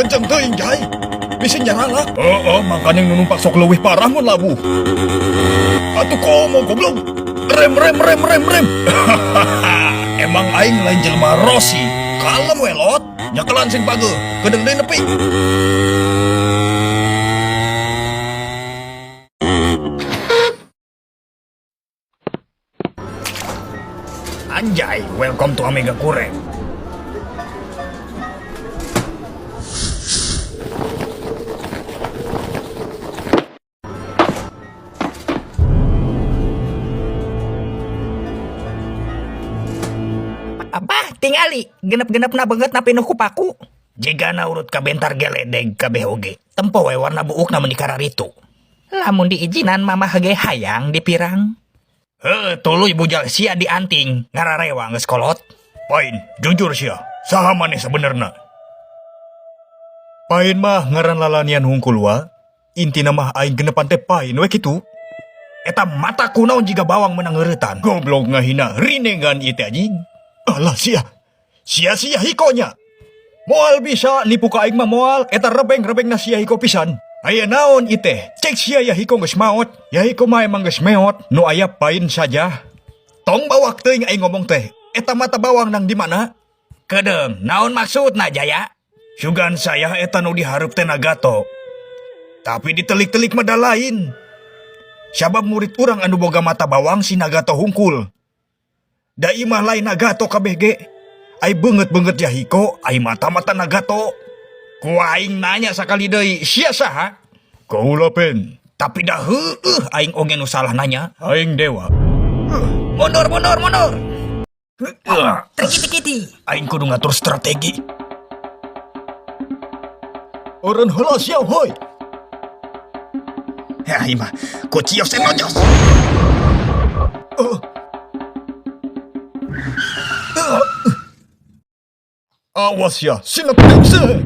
Kenceng teuing, Jai. Bisi nyaralak. Heeh, makanya nu numpak sok leuwih parah mun labuh. Atuh komo goblok. Rem rem rem rem rem. Emang aing lain jelema Rossi. Kalem we lot. Nyekelan sing pageuh. Kedeung deui nepi. Anjay, welcome to Amega Kureng. Apa tingali genep-genepna beungeutna pinuh ku paku. Jigana urut kabentar geledeg kabeh oge. Tempo we warna buukna meuni kararitu. Lamun diijinan mamah ge hayang dipirang. Heuh, tuluy bujal sia dianting, ngararewa geus kolot. Pain, jujur sia, saha maneh sabenerna? Pain mah ngaran lalanian hungkul wa, intina mah aing genepan teh pain we kitu. Eta mata kunaon jiga bawang meunang ngeuretan. Goblok ngahina rinengan ieu teh anjing. Alah sia. Sia-sia hiko nya. Moal bisa nipu ka aing mah moal, eta rebeng-rebengna sia hiko pisan. Aya naon ieu teh? Cek sia Yahiko geus maot. Yahiko mah emang geus meot, nu aya pain saja. Tong bawak teuing aing ngomong teh. Eta mata bawang nang di mana? Kedeung, naon maksudna Jaya? Sugan saya eta nu dihareup teh Nagato. Tapi ditelik-telik mah da lain. Sabab murid urang anu boga mata bawang si Nagato hungkul. Da ieu mah lain Nagato kabeh ge. Ai beungeut-beungeut Yahiko, ai mata-mata Nagato. Ku aing nanya sakali deui, sia saha? Kaula pen. Tapi dah heueuh aing oge nu salah nanya. Aing dewa. Mundur mundur mundur. Trikiti-kiti. Aing kudu ngatur strategi. Eureun heula sia hoi. Heh ieu mah kucios enojos. Awas ya, sinetengse.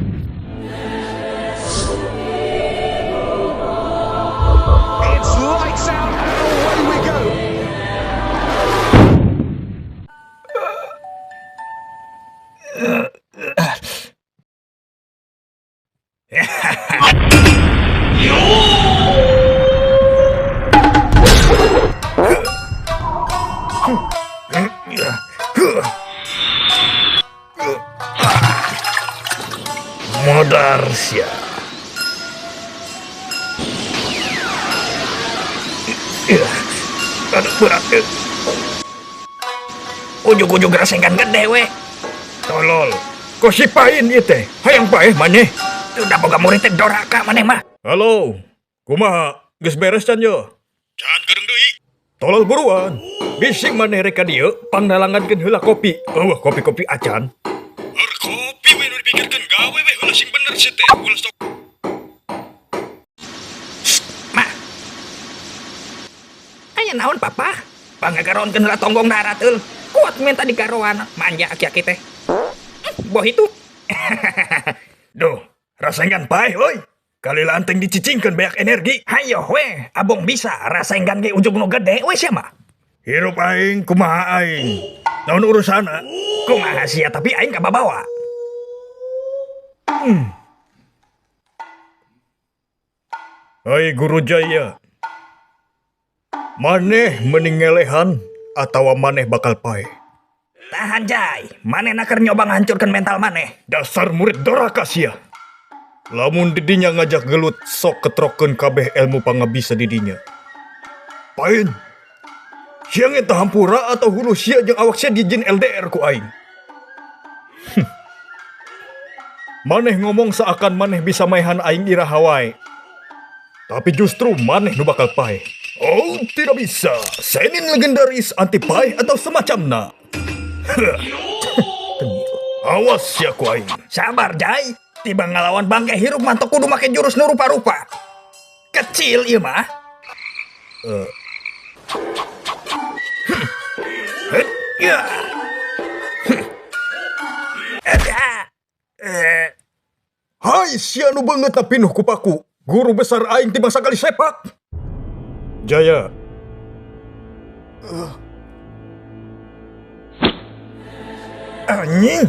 It's lights out and away we go. Modar sia. Aduh berat. Ujug-ujug rasengan gede we. Tolol. Kok si pain ieu teh? Hayang paeh maneh. Udah boga murid teh doraka maneh mah. Halo. Kumaha? Geus beres can yo? Can kedeung deui. Tolol buruan. Bisi maneh rek ka dieu pangnalangankeun heula kopi. Eueuh kopi-kopi acan. Eur kopi we nu dipikirkeun gawe we heula sing bener sia teh. Ulah sok. Mah. Aya naon papa? Pangagaroankeun heula tonggong darat eul. Kuat minta digaroan manja aki-aki teh. Boh itu. Duh, rasengan paeh euy. Kali lanteng dicicingkeun beak energi. Hayoh we, abong bisa rasengan ge ujug nu gede we sia mah. Hirup aing kumaha aing. Naon urusanna? Kumaha sia tapi aing kababawa. Hai Guru Jaya. Maneh mending ngelehan atawa maneh bakal paeh. Tahan Jai, maneh keur nyoba ngahancurkeun mental maneh. Dasar murid doraka sia. Lamun didinya ngajak gelut sok ketrokeun kabeh ilmu pangabisa didinya. Pain. Sia ngeta hampura atau hulu sia jeung awak sia dijin LDR ku aing. Maneh ngomong seakan maneh bisa maehan aing iraha wae. Tapi justru maneh nu bakal paeh. Oh, tidak bisa. Senin legendaris anti paeh atau semacamna. Awas sia ku aing. Sabar Jai, tiba ngalawan bangke hirup mantok kudu make jurus nu rupa-rupa. Kecil ieu mah. Ya. Hai sia nu beungeutna pinuh ku paku. Guru besar aing timbang sakali sepak. Jaya. Anjing.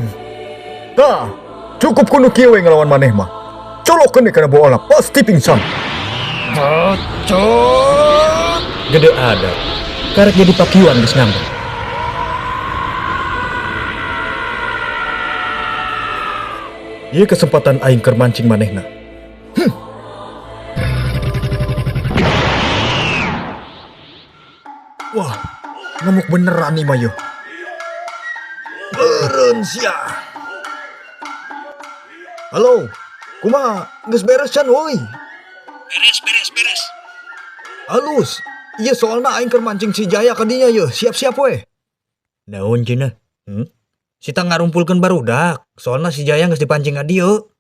Tah, cukup kudu kieu we ngelawan maneh mah. Colokeun kana bola pasti pingsan. Bocot. Gede ada. Karek jadi pakiwan geus ngambek. Ieu kesempatan aing keur mancing manehna. Wah, ngemuk beneran nih mayo. Beureun sia. Halo, kumaha? Geus beres can woi? Beres, beres, beres. Halus. Iya soalna aing keur mancing si Jaya ka dinya yeuh, siap-siap we. Naon cenah? Sita ngarumpulkeun barudak, soalna si Jaya geus dipancing ka dieu.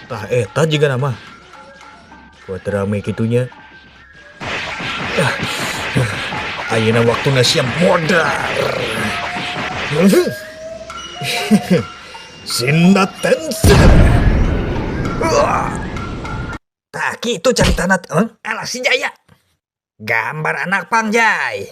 Tah eta jiga nama. Kuat rame kitunya. Ayeuna waktuna siap modar. Sinna Tensen. Tah kitu caritana eh? Alah si Jaya. Gambar anak pang Jay.